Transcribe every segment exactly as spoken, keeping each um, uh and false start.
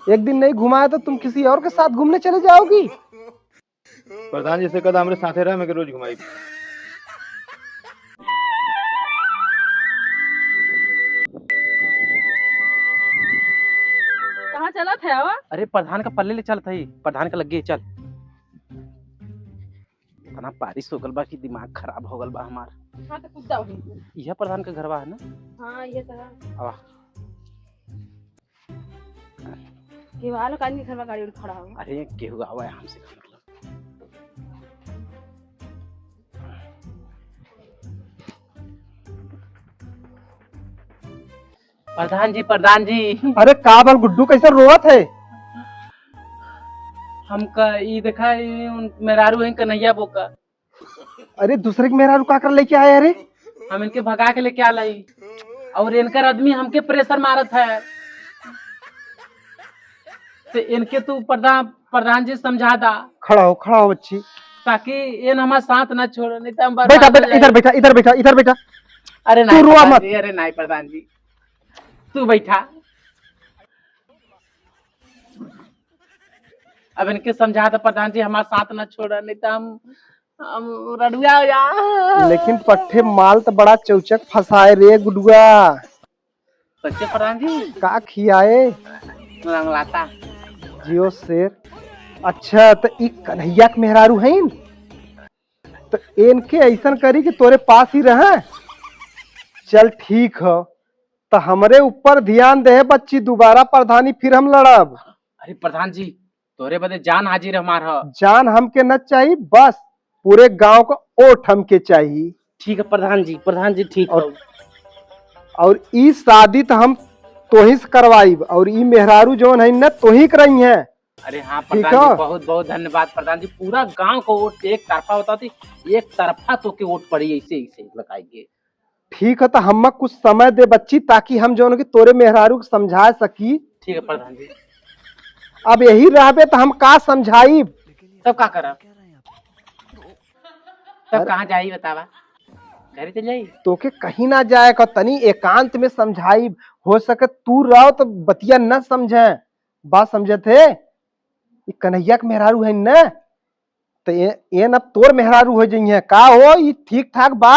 एक दिन नहीं घुमाया तो तुम किसी और के साथ घूमने चले जाओगी। प्रधान जी से कहा, हमरे साथे रह, मैं के रोज घुमाई। कहाँ चलत है? अरे, प्रधान का पल्ले ले चलत है, प्रधान का लग्गे चल। इतना बारिश हो गल बा कि दिमाग खराब हो गल बा हमार। हाँ, तो कुछ जाओ। यह प्रधान का घरवा है ना? हाँ, ये तो है। आवा। केहू आलो का आदमी घर में गाड़ी उड़ी खड़ा हो। अरे, केहू आवा है हमसे का मतलब। प्रधान जी, प्रधान जी। अरे का बल गुड्डू, कैसे रोवत है? हमका ई देखा, ई उन मेहरारू हैं कन्हैया बो का। अरे दूसरे के मेहरारू का कर लेके आए? अरे हम इनके भगा के लेके आ लाई, और इनकर आदमी हमके प्रेशर मारत है। तो इनके तू प्रधान, प्रधान जी समझा दा। खड़ा हो, खड़ा हो बच्ची। ताकि ये हमारा साथ ना छोड़े, नहीं तो हम बर्बाद बैठा, हो बैठा, जाए। इधर बैठा, इधर बैठा, इधर बैठा। अरे तू नहीं रोआ प्रधान मत। जी, अरे नहीं प्रधान जी, तू बैठा। अब इनके समझा दे प्रधान जी, हमारा साथ ना छोड़ा, नहीं तो हम, हम रडुआ हो जा। लेकिन पट्ठे माल तो बड़ा चौचक फंसाए रे गुडुआ। सच्चे प्रधान जी? का खियाए? रंगलाता। जियो शेर। अच्छा, तो ई कन्हैया के मेहरारू हैं? तो इनके ऐसन करी कि तोरे पास ही रहे। चल ठीक हो, तो हमरे ऊपर ध्यान दे बच्ची, दोबारा प्रधानी फिर हम लड़ब। अरे प्रधान जी, तोरे बदे जान हाजिर हमार ह। जान हमके न चाही, बस पूरे गांव का वोट हमके चाही। ठीक है प्रधान जी, प्रधान जी ठीक और, है। और ई शादी तो हम तोही से करवाइब, और ई मेहरारू जौन है न तोही के रही है। अरे हाँ ठीक प्रधान जी, है। बहुत बहुत धन्यवाद प्रधान जी। पूरा गांव को वोट एक तरफा होता थी, एक तरफा तो के वोट पड़ी ऐसे ऐसे लगाएंगे। ठीक है, तो हम्मा कुछ समय दे बच्ची, ताकि हम जौन कि तोरे मेहरारू के समझा सकी। ठीक है प्रधान जी। अब यही रहबे तो हम का समझाइब? तब का करब? तब अरे कहाँ जाई बतावा? घरे चल जाई? तोके कहीं ना जाए का, तनी एकांत में समझाइब। हो सके तू रहो तो बतिया न समझे, बात समझत है? ई कन्हैया के मेहरारू है न, तो ये, ये न तोर मेहरारू हो जइहे का हो? ई ठीक ठाक बा?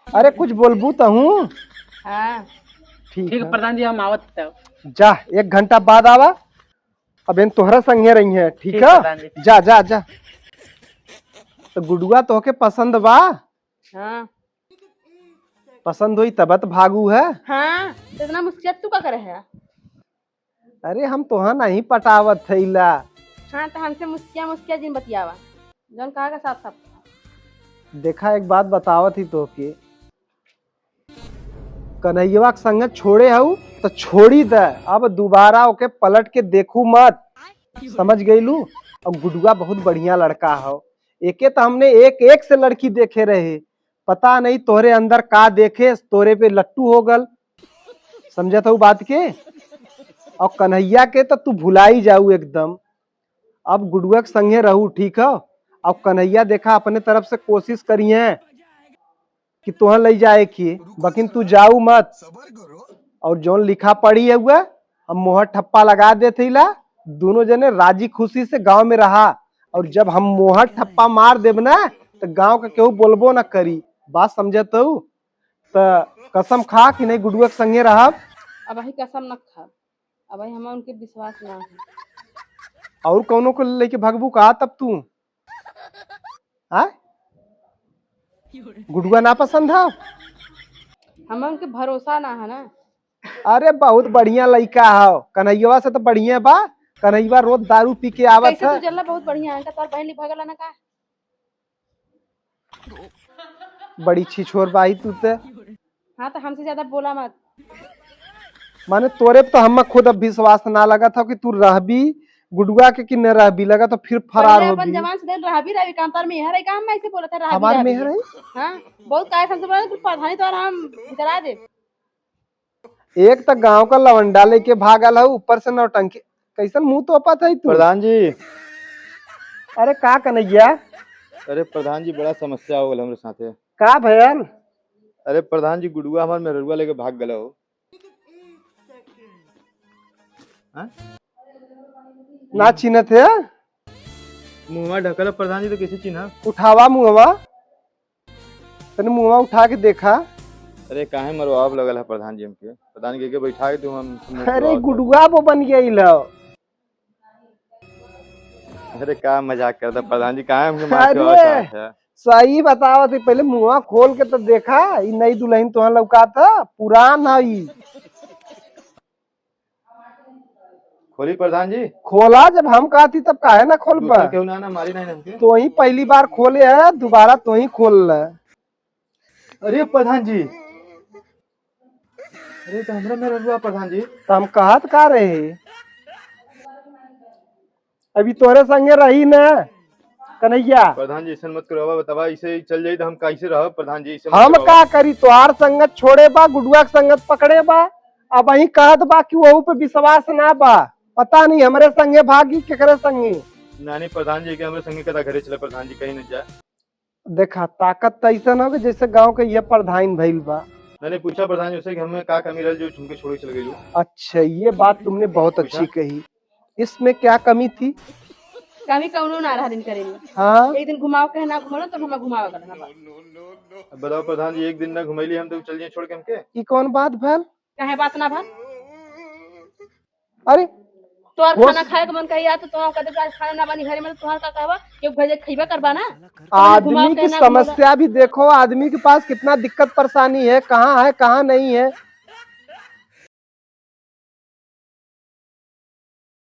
अरे कुछ बोलबू तहूँ? हाँ। ठीक ठीक है। प्रधान जी, हम आवत तब। जा, एक घंटा बाद आवा। अब इन तोहरा संगे रही है, ठीक ठीक है? प्रधान जी। जा, जा, जा। तो गुडुआ तोहके पसंद बा? हाँ। पसंद होई तब तो भागू है। हाँ, तो इतना मुस्कियात तू का करे है? अरे हम तोहा नहीं पटावत थैला। हाँ, तो हमसे मुस्किया मुस्किया जिन बतियावा, जौन कहा का साफ साफ। देखा, एक बात बतावत ही तोहके, कन्हैया के संगे छोड़े हऊ तो छोड़ी दे, अब दोबारा ओके पलट के देखू मत, समझ गईलू? और गुडुआ बहुत बढ़िया लड़का हो, एके तो हमने एक एक से लड़की देखे रहे, पता नहीं तोहरे अंदर का देखे, तोरे पे लट्टू हो गल। समझत हऊ बात के? और कन्हैया के तो तू भुलाई जाऊ एकदम। अब गुडुआ के संगे रहू, ठीक है? और कन्हैया देखा अपने तरफ से कोशिश करिहे कि तोहन लई जाए की, बकिन तू जाऊ मत। और जौन लिखा पढ़ी है हुआ, हम मोहर ठप्पा लगा देत हईला, दोनों जने राजी खुशी से गांव में रहा। और जब हम मोहर ठप्पा मार देब ना, तो गांव का केहू बोलबो ना करी। बात समझत हऊ? त कसम खा कि नहीं गुडुआ के संगे रहब। अब वही कसम न खा, अब वही हमें उनके विश्वास ना है। और कौनो को लेके भगबू का तब तू? हाँ? गुडुआ ना पसंद है? हमें उनके भरोसा ना है ना। अरे बहुत बढ़िया लइका है, कन्हैया से तो बढ़िया बा। कन्हैया रोज दारू पी के आवत कैसे है। तू जल्ला बहुत बढ़िया है, तोर बहन ली भगला ना का? बड़ी छिछोर बाई तू ते। हाँ, तो हमसे ज्यादा बोला मत। माने तोरे पे तो हम्मा खुद अब विश्वास ना लगा था कि तू रहबी गुडुआ के कि न रहबी, लगा तो फिर फरार पहले हो अपन गई। जवान से देख रहबी रहबी काम तार में यह रही काम में ऐसे बोला था रहबी हमार रहबी। मेहर है? हाँ, बहुत काहे हमसे बोला तू प्रधानी तो हम भितरा दे। एक त गांव का लवंडा लेके भागल है, ऊपर से नौटंकी। कैसन मुंह तोपत है तू? प्रधान जी। अरे का कन्हैया? अरे प्रधान जी, बड़ा समस्या हो गल हमरे साथे। का भयल? अरे प्रधान जी, गुडुआ हमार मेहरुआ लेके भाग गल हो। हाँ? ना चिन्हत है? मुँहवा ढकल है प्रधान जी, तो कैसे चिन्हा? उठावा मुँहवा, तनी मुँहवा उठा के देखा। अरे काहे मरवाब लगल है प्रधान जी हमके? प्रधान जी के बैठा के तू हम मुँह अरे फुलावत है। गुडुआ वो बन गया इल हो। अरे का मजाक करता प्रधान जी, काहे हमके मार के अरे, आवत है? सही बतावत है, पहले मुँहवा खोल के तो देखा, ई नई दुल्हन तोहर लौकात है, पुरान है ई। खोली प्रधान जी। खोला, जब हम कहती तब काहे ना खोलबा? दूसरा केहू ना, ना मारी नहीं हमके। तो ही पहली बार खोले है, दोबारा तो ही खोल ले। अरे प्रधान जी, अरे तो हमरा मेहररुआ प्रधान जी। तो हम कहत का रहे, अभी तोरे संगे रही ना कन्हैया। प्रधान जी ऐसन मत करो, अब बतावा ऐसे ही चल जाई तो हम कैसे रहब प्रधान जी? ऐसे मत हम करो। का करी, तोहार संगत छोड़े बा, गुडुआ के संगत पकड़े बा। अब वही कहत बा कि वहू पे विश्वास ना बा, पता नहीं हमरे संगे भागी केकरे संगे। नानी प्रधान जी के हमरे संगे कदा घरे चले प्रधान जी, कहीं न जा। देखा, ताकत त ऐसन हो कि जैसे गांव के ये प्रधान भइल बा। नानी पूछा प्रधान जी से कि हमें का कमी रहल जो हमके छोड़ के चल गइल? अच्छा, ये बात तुमने बहुत अच्छी पूछा। कही। इसमें क्या कमी थी? कमी कौनो ना रहा दिन करे में। हाँ। एक दिन घुमाओ कहे ना घुमाओ तो हमें घुमावे का ना बा। अब बताओ प्रधान जी, एक दिन ना घुमैली हम तो चल जाए छोड़ के हमके? ई कौन बात भल? काहे बात ना भल? अरे, तोहार वो खाना खाए के मन कही, या तो तोहार कदे आज खाना ना बनी घरे में, तो तोहार का कहबा? केहू भेजे खइबा करबा ना? तो घुमाओ आदमी के की ना घुमाओ। समस्या भी देखो, आदमी के पास कितना दिक्कत परेशानी है, कहाँ है, कहाँ नहीं है।